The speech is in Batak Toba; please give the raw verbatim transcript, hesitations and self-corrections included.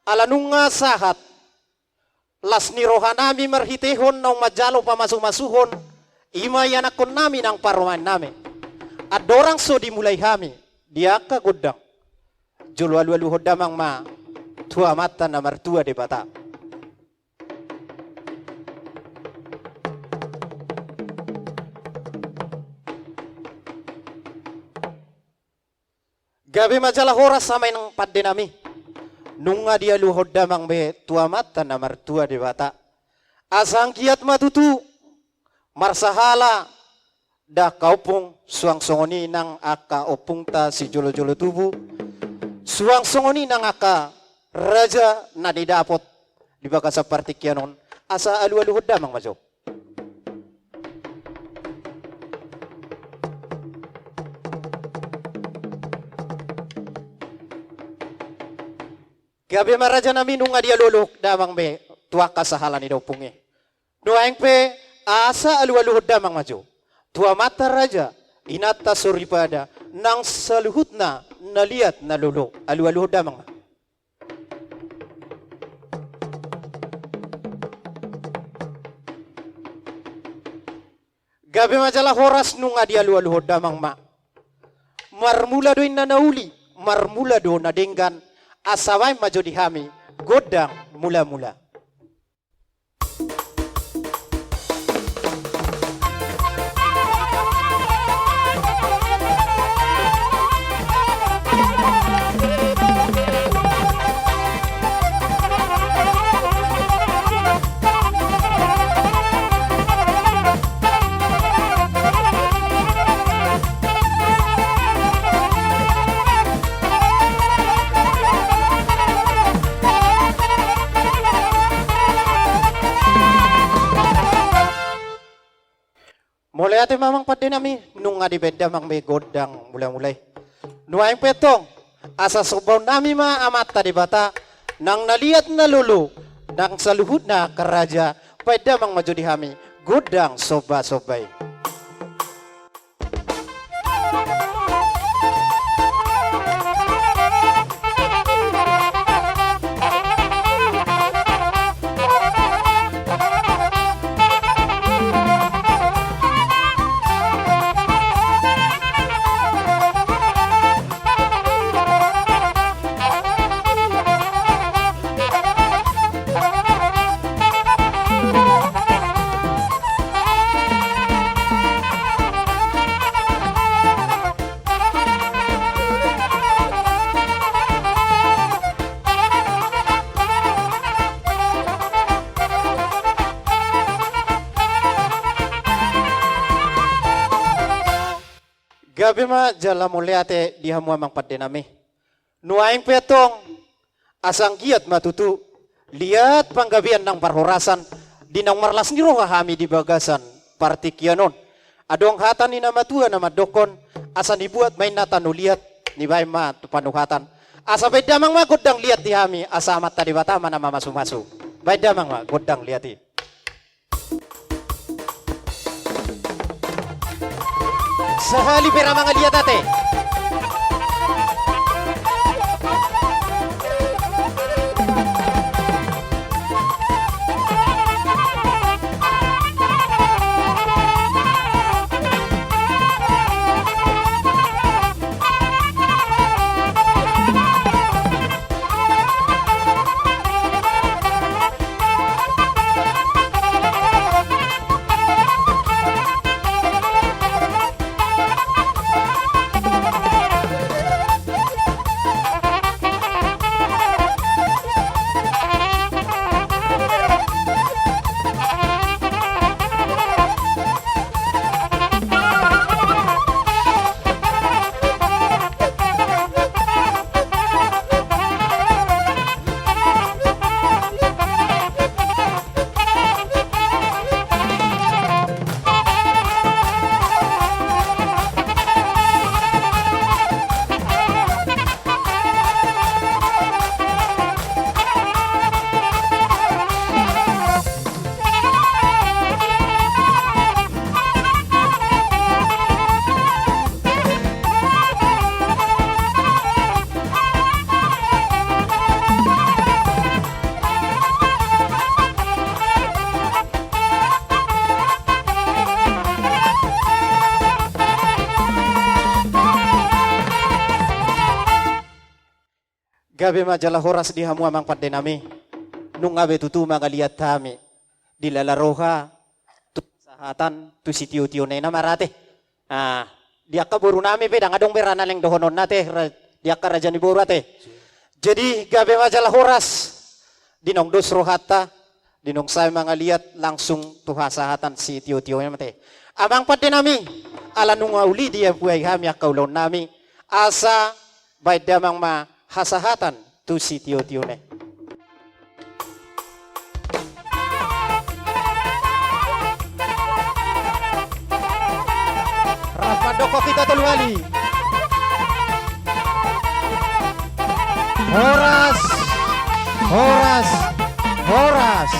Ala nunga sahat las ni rohanami marhitehon naung manjalo pamasumasuhon, i ma ianakkonnami nang parumaennami. Andorang so dimulai hami di angka gondang, jolo alualuhon damang ma tu Amanta na martua Debata. Gabe ma jala horas amang pandenami. Nunga dialuhon damang be tu Amanta na martua Debata. Asa anggiat ma tutu marsahala da angka ompung, suang songon i nang angka ompungta sijolojolo tubu, suang songon i nang angka raja na nidapot di bagasan partingkian on, asa alualuhon damang ma jo. Gabe ma rajanami, nunga dialualuhon damang be tu angka sahala ni da ompung i. Nuaeng pe asa alualuhon damang ma jo tu amanta raja, inanta soripada, nang saluhutna na liat na lolo, alualuhon damang ma. Gabe ma jala horas, nunga dialualuhon damang ma. Marmula do inna na uli, marmula do na denggan, asa baen ma jo di hami gondang mulamula. Mauliate ma amang pandenami, nunga dibaen damang be gondang mulamula i. Nuaeng pe antong, asa sombaonnami ma Amanta Debata, nang na liat na lolo, nang saluhutna angka raja, baen damang ma jo di hami gondang sombasomba i. Gabe ma jala mauliate di hamu amang pandenami. Nuaeng pe antong, asa anggiat ma tutu liat panggabean nang parhorasan di naung marlas ni roha hami di bagasan partingkian on. Adong hata ni na matua na mandokkon, asa nibuat ma inna tano liat, nibaen ma tu panuhatan. Asa baen damang ma gondang liat di hami, asa Amanta Debata ma na mamasumasu. Baen damang ma gondang liat i. Sahali pe ra mangaliat ate. Gabe ma jala horas di hamu amang pande nami. Nunga be tutu mangaliat hami dilala roha tu hasahatan tu sitio-tio na i, na marate. Ah, di angka boru nami pe ndang adong be ra na naeng dohonon na te, ra-, di angka raja ni boru ate. Jadi gabe ma jala horas, di naung dos rohanta, di naung sae mangaliat langsung tu hasahatan sitio-tio na i ma te. Amang pande nami, ala nunga uli diapuhai hami angka ulaon nami, asa baen damang ma hasahatan tu sitio-tio na i. Rap mandok hita tolu hali. Horas, horas, horas.